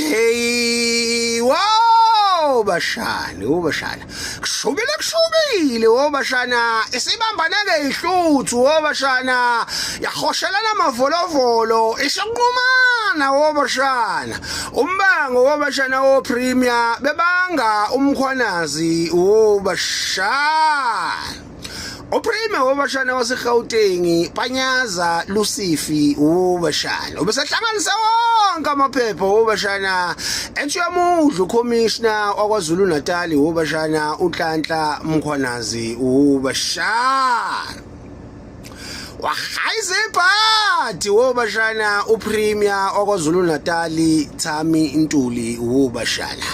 Hey, wow bashana, wo bashana. Kushubile kushubile wo bashana, isibambane ngezihluthu wo bashana. Yahoshelana amavolovolo, ishanqumana wo bashana. Umbango wo bashana wo premier bebanga umkhwanazi wo bashana. Uprime wobashana waseGauteng Panyaza Lusifi wobashana ubesehlanganise wonke amaphepha wobashana ethi uyamudla ucommissioner wakwaZulu Natal wobashana uNhlanhla Mkhwanazi wobashana wahayiza ibhadi wobashana uPremier wakwaZulu Natal Thami Ntuli wobashana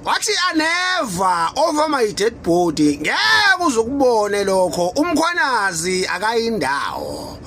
wathi aneva over my dead body ngeke uzukubone lokho umkhwanazi akayindawo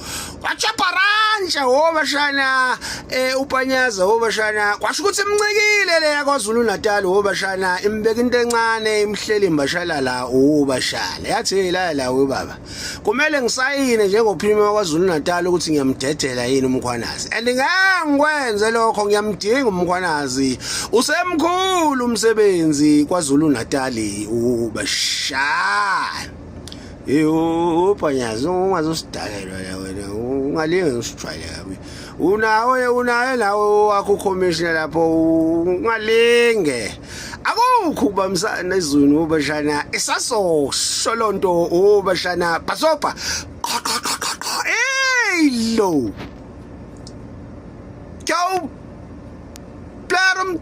wachaparanja wobashana eh upanyaza wobashana kwasho ukuthi imncikile le yakwaZulu Natal wobashana imbeka into encane imhleli imbashalala wobashana yathi hey la la we baba kumele ngisayine njengophilima wakwaZulu Natal ukuthi ngiyamdedela yini umkhwanazi and ngeke ngikwenze lokho ngiyamdinga umkhwanazi usemkhulu umsebenzi kwaZulu Natal ubashaya Ubhanyazi ungazosidakelwa la wena ungalinge usijwayele kabi unawo unayo nawe wakho ucommissioner lapho ungalinge akukho ukubambisana ezweni ubashana isasosho lonto ubashana bhasobha hey lo go plarum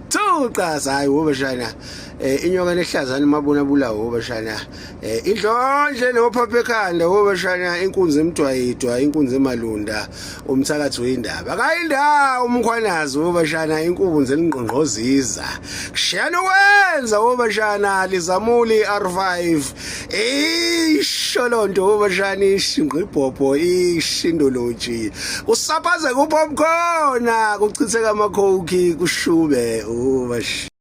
Thuqa hayi wobashana eh inyoka lehlazana mabona bulawo wobashana eh idlondle nophapha ekhanda wobashana inkunzi emdwayidwa inkunzi emalunda umthakathi wendaba akayindawo umkhwanazi wobashana inkunzi elingqongqoziza kushiyana ukwenza wobashana lizamuli R5 isho lonto wobashana ishingqibhobho ishindoloji kusaphazeka upopcorn kuchitheka amakhokhi kushube ubashana.